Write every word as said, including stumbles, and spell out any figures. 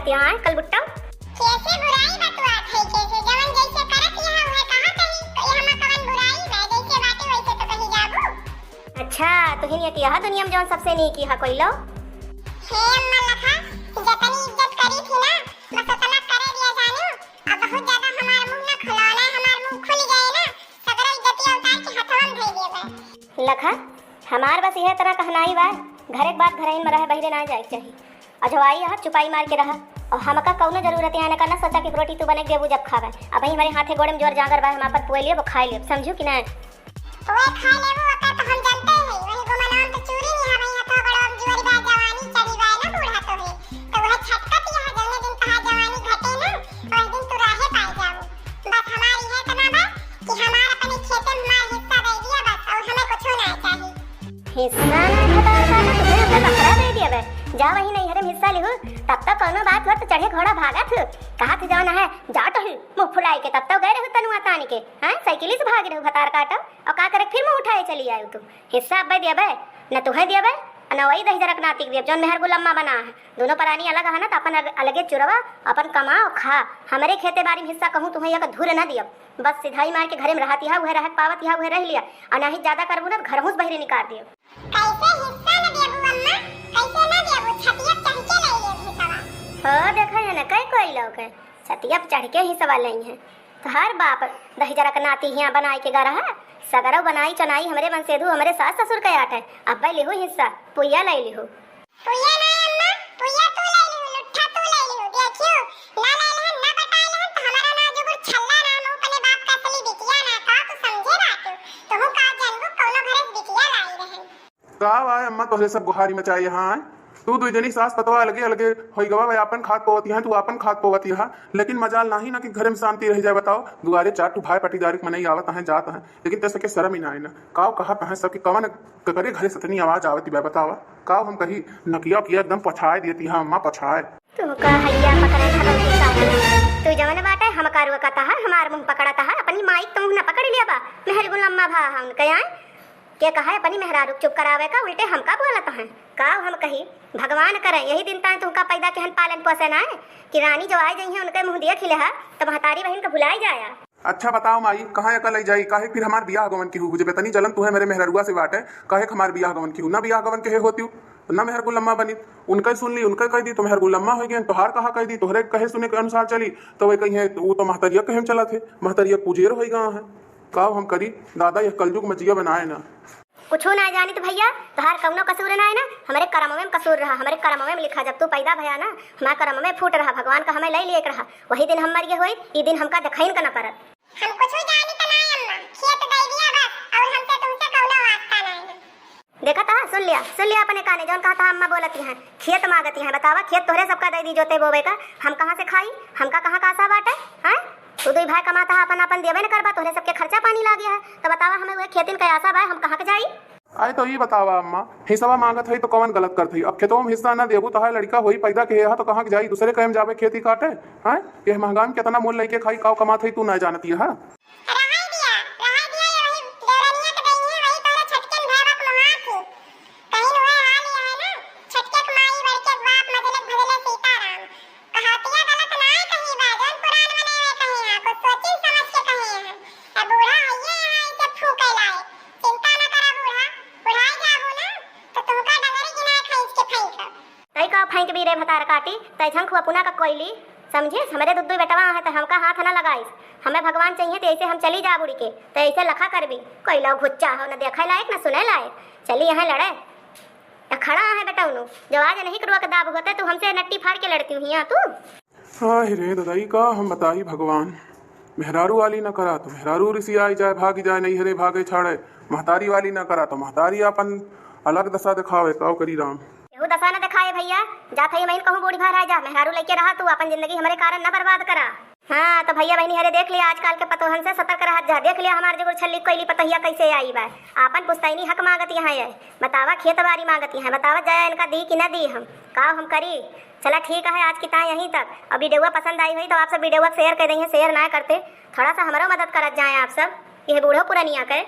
का है कलबुट्टा? कैसे बुराई बतुआत है, कैसे जवन जैसे करत यहाँ उहे कहत है, तो ये हमा कवन बुराई बा, जैसे बाटे वैसे तो कही जाबू। अच्छा, तुहिन ये किया है दुनिया में जवन सबसे नीक किया कोई लो? हे अम्मा लखा, जतनी इज्जत करी थी ना, बस उतना करे दिया जानू। अब बहुत ज्यादा हमार मुंह ना खुलाओ, ना हमार मुंह खुल गए ना, सगरो इज्जतिया उतार के हथवा में धई देबे। लखा, हमार बस यह तरह कहनाई बा, घरे के बात घरइन में रहे, बहिरे ना जाए के चाही। अझवाई यहाँ चुपाई मार के रहा, और हमका कौनो जरूरत है ना करना, सोचा कि रोटी तू बने के देबू जब खावे। अब ही हमारे हाथे गोड़े में जोर जागर बा, हम आपन पुए लिए, वो खाए लिए, समझू कि ना? पुए खाए लेबू, ओकर तो हम जानते हैं, वही गोमनाम तो चूरी नहीं हवे, यहाँ तो बड़ो अब जुआरी बा, जवानी चढ़ी बा ना बूढ़ा तो है, तो वह छटकत यहाँ जौने दिन कहा जवानी घटे ना, वही दिन तू राहे पाए जाबू। बस हमारी है इतना बा कि हमार अपने खेते में हमार हिस्सा दे दिया बस, और हमें कुछ ना चाहिए। हिस्सा ना भतार का ना, तुम्हें अपने बखरा दे दिया बे। जा वही नैहरे में हिस्सा लिहू, तब तक कौनो बात हो तो चढ़े घोड़ा भागत हो। कहा थे जाना है, जा तो ही मुंह फुलाई के, तब तक गए रहू तनुआ तान के, हाँ, साइकिल से भाग रहू भतार काटो, और का करे फिर मुंह उठाए चली आयु तू। हिस्सा अब्बे दिया बे, न तुहे दिया बे, न वही दही जरक नाती के दिया, जौन मेहर गुलम्मा बना है। दोनों परानी अलग है ना, तो अपन अग-, अलगे चुरवा, अपन कमाओ खा। हमरे खेते बारी में हिस्सा कहूँ तुहे एक धुर न दिया। बस सिधाई मार के घरे में रहत यहाँ, उहे रह पावत यहाँ, उहे रह लिया, और नहीं ज्यादा करबू ना तो घरहूँ से बहिरे निकाल दियो। कैसे हिस्सा न देबू अम्मा? कैसे न देबू? छतिया चढ़ के ले लेब हिस्सा। हो देखा है ना, कई कोई लोग है छतिया पे चढ़ के हिस्सा लेई है। तो हर बाप दही जरा के नाती हियाँ बनाई के गा रहा, सगरो बनाई चनाई हमरे मनसेधु हमरे सास ससुर के आटे। अब्बे लिहू हिस्सा, पुइया ले लिहू। पुइया ना अम्मा, पुइया तू ले लिहू, लुट्ठा तू ले लिहू। देखियो, ना ले लेहन, ना बटाए लेहन, तो हमारा ना जुगुर छल्ला ना मुंह अपने बाप का असली बिटिया ना, का तू समझे बात? तुहू का जानबू कौनो घरे से बिटिया लाई रहन। का बा अम्मा तोहरे सब गुहारी मचाए यहाँ आए? तू दुई जनी सास पतवा अलगे अलगे होई गवा, वह आपन खात पोवत यहाँ, तू आपन खात पोवत यहाँ, लेकिन मजाल नाही ना कि घरे में शांति रह जाए। बताओ, दुआरे चार ठू भाई पटीदारी के मनई आवत हैं, जात हैं, लेकिन तैसे के शर्म ही ना आए ना। काव कहत हैं सबके कवन क-, करे घरे सतनी आवाज आवत बा, बतावा। काव हम कही, नकिया किया एकदम पछाए दियत यहाँ अम्मा, पछाए। तू का हैया पकड़े खतम के साथ। तू जवन बाटे, हम का रुआ कहता है, हमार मुंह पकड़ता है, अपनी माई के तो मुंह न पकड़ लिया बा। मेहर गुलम्मा भा हम कहे आए, के कहा है अपनी मेहरारू के चुप करावे का, उल्टे हमका बोलत हैं। का हम कही, भगवान करे, यही दिन तान तुमका पैदा केहन पालन पोषण आए, कि रानी जो आ जाई है, उनके मुंह दिया खिले है, तो महतारी बहन का भुलाई जाया। अच्छा बताओ माई, कहाँ अकल आई जाई? काहे फिर हमार बियाह गवन की हु? जब इतनी जलन तुहे मेरे मेहररुआ से बाटे, काहे हमार बियाह गवन की हु? ना बियाह गवन कहे होती हु, ना मेहर गुलम्मा बनी। उनका ही सुन ली, उनका ही कह दी, तो मेहर गुलम्मा हो गए, तोहार कहा कह दी, तोहरे कहे सुने के अनुसार चली, तो वे कही है, वो तो महतरिया कहे में चला थे, महतरिया पुजेर हो गए हैं। का हम करी दादा, यह कलयुग में जिया बनाए ना। कुछू ना जानित भैया, तोहार कौनो कसूर ना है ना, हमरे करमवे में कसूर रहा, हमरे करमवे में लिखा, जब तू पैदा भया ना, हमारे करमवे में फूट रहा, भगवान का हमें ले लिए रहा, वही दिन हम मर गए होई, ई दिन हमका देखाइन का ना परत। हम कुछू जानित ना है अम्मा, खेत दे दिया बस, और हमसे तुमसे कौनो वास्ता ना है। देखा था, सुन लिया, सुन लिया अपने काने, जौन कहा था अम्मा बोलती हैं, खेत मांगती हैं, बतावा खेत तोहरे सबका दे दी जोते बोवे का, हम कहाँ से खाई, हमका कहाँ का आशा बाटे, हैं? तू दुई भाई कमाता है, अपन अपन देवे न करबा, तोहरे सबके खर्चा पानी लागे है, तो बतावा हमें वह खेतिन का आशा बा, हम कहाँ के जाई? आए तो ई बतावा अम्मा, हिस्सा मांगत है तो कौन गलत करत है? अब खेतवा में हिस्सा ना देबू तो है लड़का होई पैदा के है तो कहाँ के जाई, दूसरे कहे में जाबे खेती काटे? हैं? यह महंगाई में कितना मोल लेके खाई, काव कमात है तू ना जानती है? रहाई दिया, रहाई दिया, ये वही देवरनिया के दई है, वही तोहरे छटकन भाई बाप महात है। कहीं उहे हाल ही है ना, छटके के माई, बड़के के बाप, मझले के भजले सीताराम। कहातिया गलत ना है कहीं बा, जौन पुरान मने में कहे हैं, कुछ सोची समझ के कहे हैं। अब बूढ़ा है ये यहाँ इसे फूके लाए। चिंता न करा बूढ़ा, बुढ़ाई जाबू ना, तो तुमका डगरी गिनाए खींच के फेंक। तई का फेंक भी रे भतार काटी, तई झंख अपना का कोयली, समझिस? हमरे दुद्दू बेटवा है तो हमका हाथ न लगाइस। हमें भगवान चाहिए तो ऐसे हम चली जा बुड़ी के, तो ऐसे लखा करबी। कोई लोग हुच्चा हो, न देखे लायक, न सुने लायक। चली यहाँ लड़े। या खड़ा है बेटा उनु, जो आज नहीं करुआ के दाब होते, तू हमसे नट्टी फाड़ के लड़ती हुई यहाँ तू। आह रे ददाई, का हम बताई भगवान, मेहरारू वाली ना करा तो मेहरारू रिसियाई जाए, भागी जाए, नैहरे भागे छाड़े, महतारी वाली ना करा तो महतारी अपन अलग दशा दिखावे, काव करी राम। केहू दशा न दिखाए भैया, जात है मैं कहूँ बूढ़ी भार आ जा, मेहरारू लेके रहा तू, अपन जिंदगी हमरे कारण न बर्बाद करा। हाँ तो भैया बहनी हरे देख लिया, आजकल के पतोहन से सतर्क रहत जा, देख लिया हमार जुगुर छल्ली कोयली पतोहिया कैसे आई बा, आपन पुश्तैनी हक मांगत यहाँ है, बतावा खेत बारी मांगत यहाँ, बतावा जाया इनका दी कि न दी हम, काव हम करी। चला ठीक है, आज की ताई यहीं तक। और वीडियो पसंद आई हुई तो आप सब वीडियो शेयर कर देंगे, शेयर ना करते, थोड़ा सा हमरो मदद करत जाए आप सब, ये बूढ़ो पुरनिया के।